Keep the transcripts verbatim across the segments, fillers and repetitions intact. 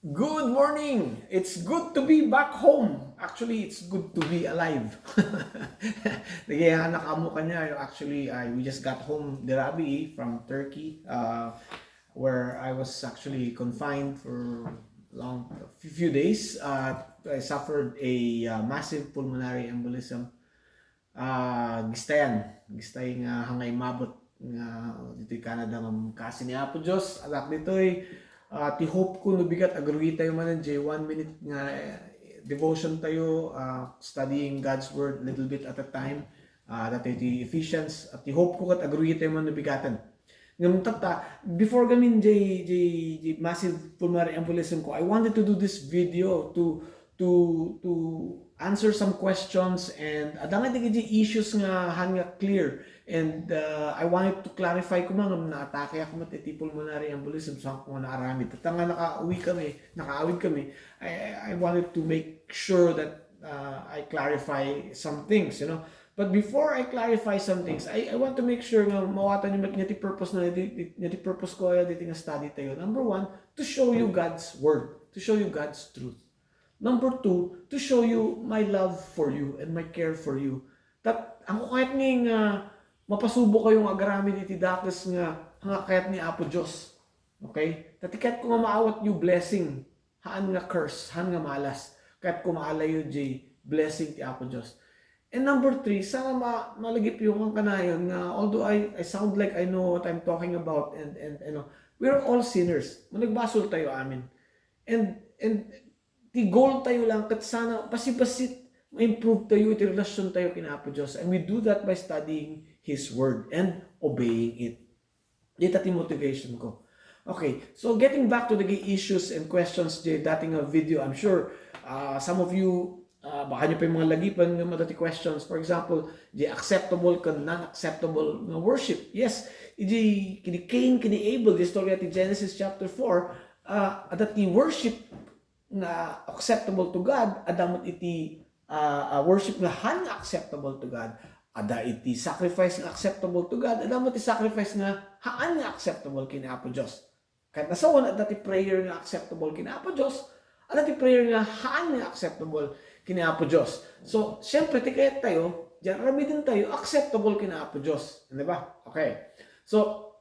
Good morning! It's good to be back home. Actually, it's good to be alive. Nagayahan na kamo kanya. Actually, I, we just got home, Dirabi, from Turkey, uh, where I was actually confined for long, a few days. Uh, I suffered a uh, massive pulmonary embolism. Ah, gistayan. Gistay nga hangay mabot nga ditoy Canada nga kasi ni Apo Dios, adak ditoy. Ah, ti hope ko no bigat, agrugi tayo man jay one minute nga eh, devotion tayo, ah, studying God's Word little bit at a time. Ah, dati ti Ephesians, at ti hope ko kat agrugi tayo man no bigaten. Ngem tatta, before gamin jay, jay, jay massive pulmonary embolism ko, I wanted to do this video to to to answer some questions and adda nga dagiti issues nga han nga clear and uh, I wanted to clarify ko man ngem naatake ako met iti pulmonary embolism so ko nga naaramid. Tatta nga nakauwi kami, nakaawid kami, I, I wanted to make sure that uh, I clarify some things, you know. But before I clarify some things, I, I want to make sure nga mawatan niyo met nga ti purpose na ti, ti purpose ko ay diti nga study tayo. Number one, to show you God's word, to show you God's truth. Number two, to show you my love for you and my care for you. Tat, ako kahit nga nga mapasubo kayo nga agaramid iti dakes nga nga kayat ni Apo Dios. Okay? Tat kayat ko nga maawat you blessing, haan nga curse, haan nga malas. Kayat ko maalayo jay blessing ti Apo Dios. And number three, sana ma malagip yung ang kanayon nga although I, I sound like I know what I'm talking about and and you know, we're all sinners. Managbasol tayo amin. And and ti goal tayo lang ket sana basi-basit ma-improve tayo iti relasyon tayo ken Apo Dios. And we do that by studying His Word and obeying it. Dita ti motivation ko. Okay, so getting back to the issues and questions di dating a video, I'm sure uh, some of you uh, baka nyo pa yung mga lagipan nga madati questions. For example, di acceptable ka non-acceptable nga worship. Yes, idi kini Cain, kini Abel, di istorya ti Genesis chapter four, uh, adati worship nga acceptable to God, adda met iti ah, ah, worship nga haan nga acceptable to God. Adda iti sacrifice nga acceptable to God, adda met iti sacrifice nga haan nga acceptable ken Apo Dios. Ket nasawen adda ti prayer nga acceptable ken Apo Dios, adda ti prayer nga haan nga acceptable ken Apo Dios. So, siyempre, ti kayat tayo, diyan aramiden tayo, acceptable ken Apo Dios. Di ba? Okay. So,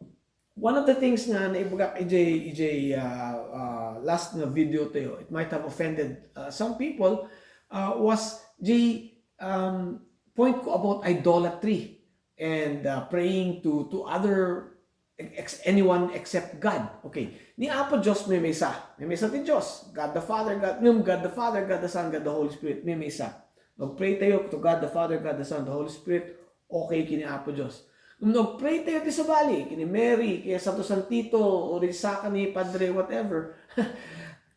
one of the things nga naibagak ijay ijay uh, uh, last nga video tayo, it might have offended uh, some people, uh, was the um, point ko about idolatry and uh, praying to to other ex- anyone except God. Okay. Ni Apo Dios may mesa. May mesa ti Dios. God the Father, God, ngem God the Father, God the Son, God the Holy Spirit. May mesa. Mag-pray tayo to God the Father, God the Son, the Holy Spirit. Okay kini Apo Dios. Ngem no pray tayo ti sabali, kini Mary, kini Santo Santito, o rin sa ni Padre, whatever.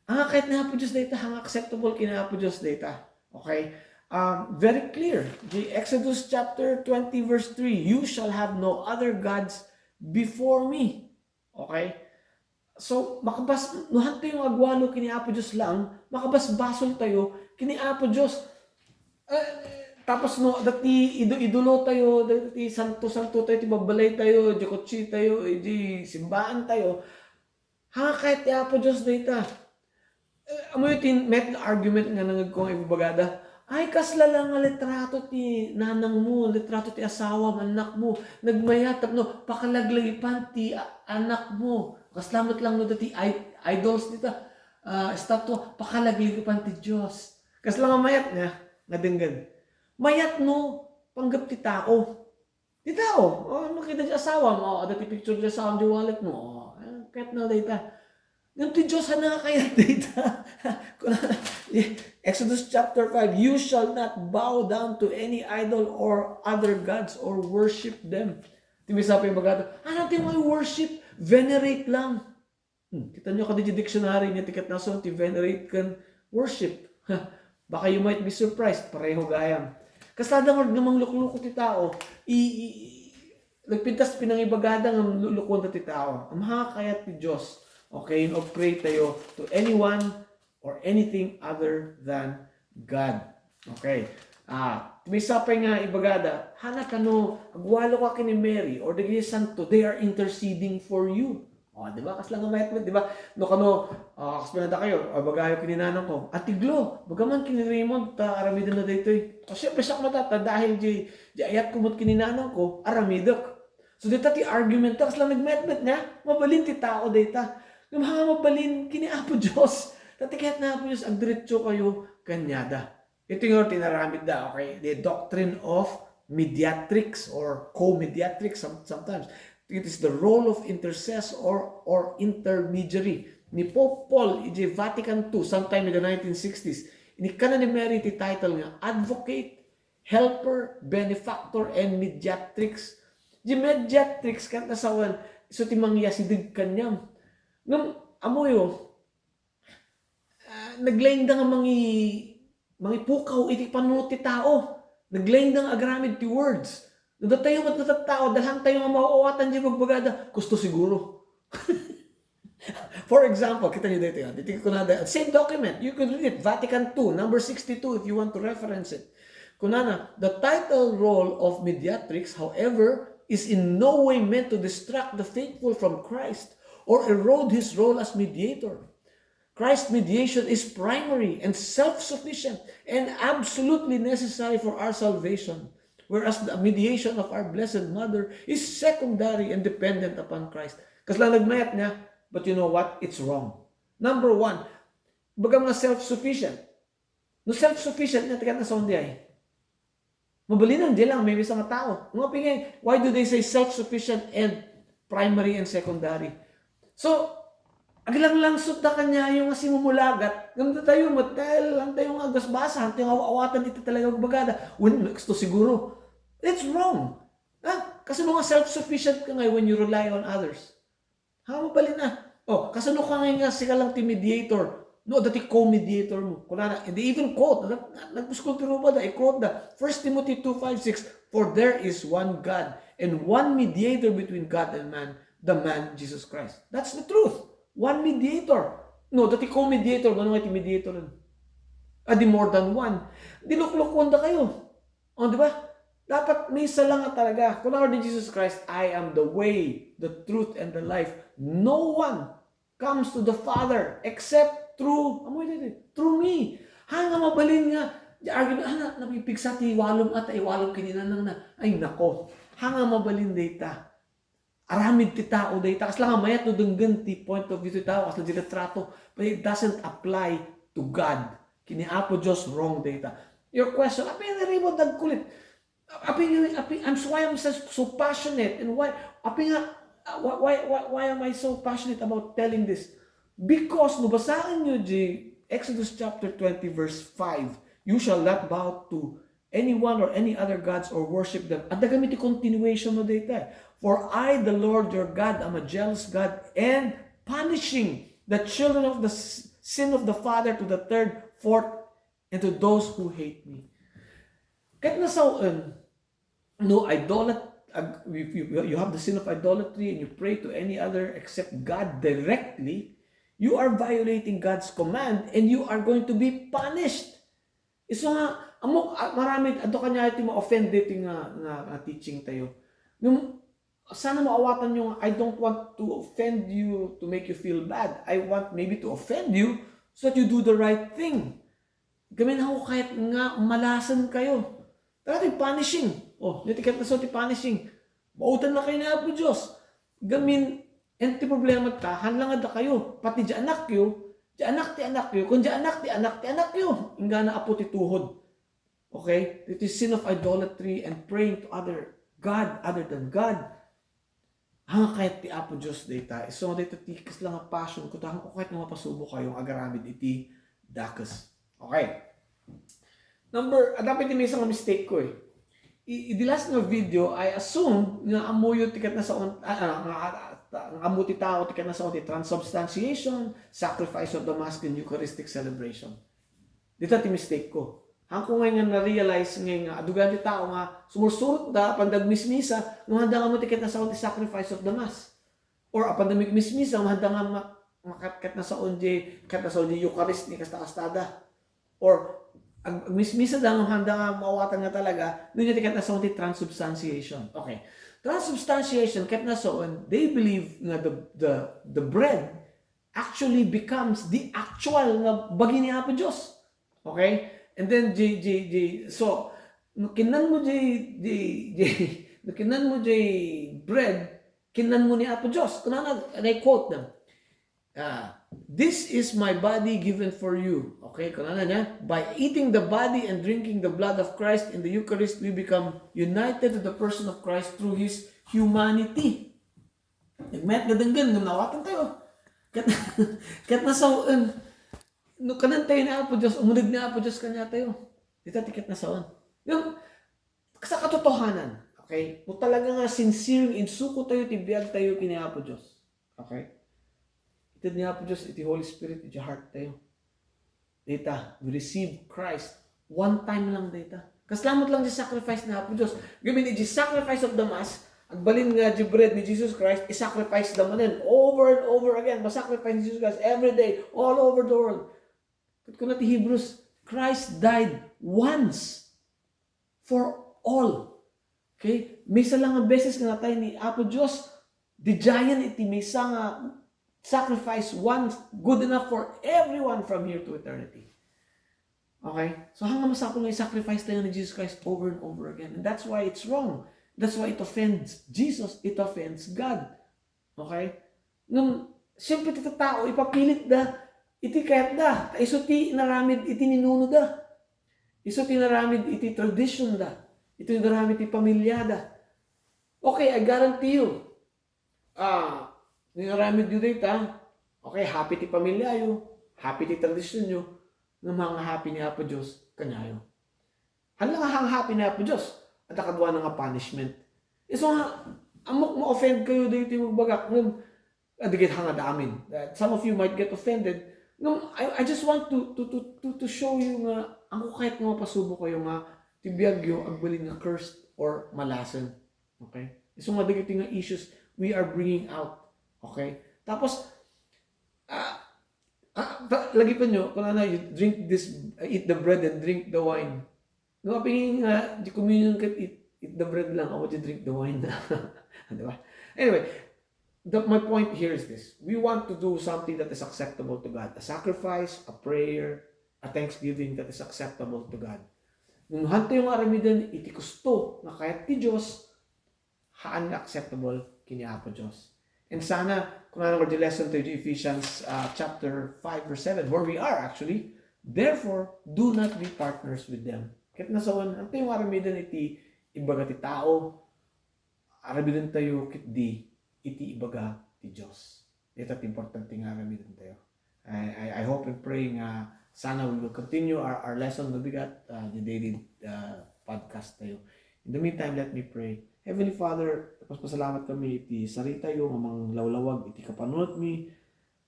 Ang kayat ni Apo Dios dayta, ang acceptable kini Apo Dios dayta. Okay? Um, very clear. The Exodus chapter twenty verse three, "You shall have no other gods before me." Okay? So, makabas, no, hanto yung agwalo kini Apo Dios lang, makabasbasol tayo kini Apo Dios. Eh, tapos no, dati ido-idolo tayo, dati santo-santo tayo, ti babbalay tayo, jokotsi tayo, eh, di simbaan tayo. Ha, kayat ti Apo Dios dayta. Eh, amo yung tin-, met nga argument nga nangagko nga ibabagada. Ay, kasla lang nga litrato ti nanang mo, litrato ti asawam, annak mo. Nagmayat tapno pakalaglagipan ti a-, anak mo. Kasla met lang no dati i-, idols dita. Ah, estatwa, pakalaglagipan ti Dios. Kasla nga mayat nga, nga denggen. Mayat no, panggep ti tao. Ti tao, oh, makita ti asawam, oh, adda ti picture ti asawam di wallet mo. Oh, eh, ket no dayta. Ngem ti Dios, haan nga kayat dayta? Kuna, Exodus chapter five, "You shall not bow down to any idol or other gods or worship them." Ti maysa pay ibagada, "Haan ti nga worship? Venerate lang." Hmm, kita nyo kadi ti dictionary ni tiket nason ti venerate ken worship. Baka you might be surprised, pareho gayam. Kasada nga nga manglukloko ti tao, i, i, i- nagpintas pinangibagada nga lulukuan ti tao. Ang mga kayat ti Dios. Okay, no pray tayo to anyone or anything other than God. Okay. Ah, may sapay nga ibagada, hana kano, agwalo ka kini Mary or dagiti santo, they are interceding for you. O, di ba? Kasla nga mayat met, di ba? No kano, ah, kas pinadakayo, ah, bagayo ken ni nanangko, "Ati Glo, baga man ken ni Raymond, ta aramiden na daytoy." O, siyempre, siak mata, ta dahil di, di ayatko met ken ni nanangko, aramidek. So, dita ti argument ta, kasla nagmetmet nga, mabalin ti tao dayta. Ngem haan nga mabalin ken ni Apo Dios. Ta ti kayat ni Apo Dios, agdiretso kayo kaniada. Ito yung tinaramid da, okay? The doctrine of mediatrix or co-mediatrix some- sometimes. It is the role of intercessor or, or intermediary. Ni Pope Paul, iti Vatican two, sometime in the nineteen sixties, inikana ni Mary ti title nga advocate, helper, benefactor, and mediatrix. Di mediatrix, ket nasawen, so ti mangyasideg kaniam. Ngem, amoyo, ah, naglaingda nga mangi-, mangipukaw iti panunot ti tao. Naglaingda nga agramed ti words. No datayo met nga tattao, dalhangtayo nga maawatan di bagbagada, kusto siguro. For example, kita niyo dito yan. Dito kunada, same document. You could read it. Vatican two, number sixty-two, if you want to reference it. Kunana, the title role of mediatrix, however, is in no way meant to distract the faithful from Christ or erode his role as mediator. Christ's mediation is primary and self-sufficient and absolutely necessary for our salvation, whereas the mediation of our Blessed Mother is secondary and dependent upon Christ. Kasla nagmayat niya, but you know what? It's wrong. Number one, baga nga self-sufficient. No self-sufficient nga, taga na sa undi ay. Mabalin, di lang, may bisa nga tao. Nga pingay, why do they say self-sufficient and primary and secondary? So, aglanglangsot da kaniayo nga simumulagat, ngem datayo met, dahil lang tayo nga agbasbasa, ang tayo nga awatan iti talaga agbagada. When, gusto siguro, it's wrong. Ha? Kasi mga self-sufficient ka ngay when you rely on others. Ha, mabalin na. Oh, kasano ka ngay nga sika lang ti mediator? No, dati co-mediator mo. Kunana, and they even quote, nag-, nagpuskol ti rubada, i-quote da. First Timothy two five six, "For there is one God and one mediator between God and man, the man Jesus Christ." That's the truth. One mediator. No, dati co-mediator, ano nga ti mediator? Adi more than one. Di luklukuan da kayo. Oh, di ba? Dapat may isa lang nga talaga. Kunana ni Jesus Christ, "I am the way, the truth, and the life. No one comes to the Father except through," amo iti, "through me." Ha nga mabalin nga, di argument, ha nga, napipigsa ti walom at ay walom kininanang na. Ay, nako. Ha nga mabalin dayta. Aramid ti tao dayta. Kasla nga mayat no denggen ti point of view ti tao, kasla di retrato. But it doesn't apply to God. Kini Apo Dios, wrong dayta. Your question, apay nga ni Raymond nagkulit? Apay nga, apay, I'm so, why I'm so, so passionate and why, apay nga, uh, why, why, why, why am I so passionate about telling this? Because no basaen nyo di Exodus chapter twenty verse five, "You shall not bow to anyone or any other gods or worship them." Adda kami ti continuation no dayta. "For I, the Lord your God, am a jealous God and punishing the children of the s-, sin of the father to the third, fourth, and to those who hate me." Ket nasawen, no idolat-, ag-, if you, you have the sin of idolatry and you pray to any other except God directly, you are violating God's command and you are going to be punished. Isu nga, amok, ah, marami, adda kaniayo ti ma-offend dito nga, nga, nga teaching tayo. Nung, sana maawatan nyo nga, I don't want to offend you to make you feel bad. I want maybe to offend you so that you do the right thing. Gamin ako kahit nga malasan kayo. Talaga yung punishing. Oh, nitikat na so ti punishing. Bautan na kayo ni Apo Diyos. Gamin, and ti problema ta, hanlangad da kayo. Pati di anak yo, di anak ti anak yo, kung di anak ti anak ti anak yo. Inggana apo ti tuhod. Okay? It is sin of idolatry and praying to other God other than God. Hanga kayat ti Apo Dios dayta. Isu nga dayta ti kasla nga passion ko, ta hangko kayat nga mapasubo kayo nga agaramid iti dakes. Okay. Number, adda pay ti maysa nga mistake ko eh. I, idi last nga video, I assume nga ammoyo ti ket nasaon, ah, ah, nga, ah, nga ammo ti tao ti ket nasaon ti transubstantiation, sacrifice of the Mass, and Eucharistic celebration. Dita ti mistake ko. Hangko ngay nga na-realize ngay nga adugan ti tao nga sumursurot da, apan dagmismisa, no handa nga mo ti ket nasaon ti sacrifice of the Mass. Or apan dagmismisa, no handa nga ma-, makat-, ket nasaon di, ket nasaon di Eucharist ni kasta-kastada. Or ag-, agmismisa da, no handa nga maawatan nga talaga, no ti ket nasaon ti transubstantiation. Okay. Transubstantiation, ket nasaon, they believe nga the, the, the bread actually becomes the actual nga bagi ni Apo Dios. Okay? And then, J, J, J, so, no kinnan mo J, J, J, no kinnan mo J bread, kinnan mo ni Apo Dios. Kunana, and I quote them, ah, "This is my body given for you." Okay, kunana niya, "By eating the body and drinking the blood of Christ in the Eucharist, we become united to the person of Christ through His humanity." Nagmayat nga denggen, ngem naawatan tayo. Ket, ket nasawen, no kanan tayo ni Apo Dios, umuneg ni Apo Dios kaniatayo. Dita ti ket nasawen. Yung, sa katotohanan, okay? No talaga nga sincere, insuko tayo, ti biag tayo kini Apo Dios. Okay? Ited ni Apo Dios iti Holy Spirit iti heart tayo. Dita, we receive Christ. One time lang dita. Kasla met lang ti sacrifice ni Apo Dios. Gamin iti sacrifice of the Mass, agbalin nga di bread ni Jesus Christ, isacrifice da manen over and over again. Masacrifice ni Jesus Christ every day, all over the world. Ket kuna ti Hebrews, Christ died once for all. Okay? Maysa lang nga beses nga natay ni Apo Dios, didiayen iti maysa nga sacrifice, one good enough for everyone from here to eternity. Okay? So, hanga masapul nga i-sacrifice tayo ni Jesus Christ over and over again. And that's why it's wrong. That's why it offends Jesus. It offends God. Okay? Ngem, siyempre, ti tao, ipapilit da iti kayat da. Ta isu ti inaramid iti ninuno da. Isu ti inaramid iti tradition da. Iti inaramid ti pamilya da. Okay, I guarantee you, ah, inaramid yu dayta, okay, happy ti pamilya yu, happy ti tradition yu, ngem hanga happy ni Apo Dios kaniayo. Haan lang nga hanga happy ni Apo Dios, adda kaduana nga punishment. Isu nga, ammok ma-offend kayo daytoy ibagbagak, ngem, ah, di ket hanga da amin. Uh, some of you might get offended. Ngem, I, I just want to, to, to, to, to show you nga, hangko kayat nga mapasubo kayo nga, ti biag yu, agbalin nga cursed or malasen. Okay? Isu nga dagiti nga issues we are bringing out. Okay? Tapos, ah, ah, ta-, lagi pa nyo, kung ano, you drink this, uh, eat the bread and drink the wine. No, apingin nga, di communion ket eat, eat the bread lang, ako di drink the wine. Di ba? Anyway, the, my point here is this. We want to do something that is acceptable to God. A sacrifice, a prayer, a thanksgiving that is acceptable to God. No, haan tayo nga aramiden iti kusto nga kayat ti Dios, haan nga acceptable kini Apo Dios. And sana, kung ano nga di lesson to Ephesians, uh, chapter five, verse seven, where we are actually, "Therefore, do not be partners with them." Ket nasawan, haan tayo nga aramiden iti ibaga ti tao, aramiden tayo ketdi iti ibaga ti Dios. Dita ti importante nga aramiden tayo. I, I, I hope and pray nga sana we will continue our, our lesson nga bigat, uh, the daily, uh, podcast tayo. In the meantime, let me pray. Heavenly Father, pasalamat kami iti saritayo nga manglawlawag iti kapanunotmi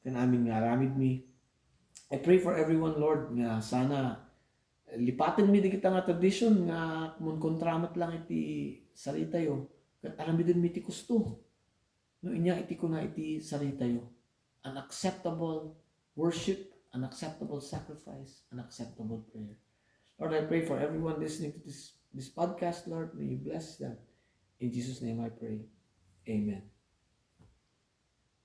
ken amin nga aramidmi. I pray for everyone, Lord, nga sana lipatenmi dagita nga tradition nga kumonkontra met lang iti saritayo, ket aramidenmi ti kusto. No, inya iti kuna iti saritayo, an acceptable worship, an acceptable sacrifice, an acceptable prayer. Lord, I pray for everyone listening to this, this podcast, Lord, may you bless them. In Jesus' name I pray. Amen.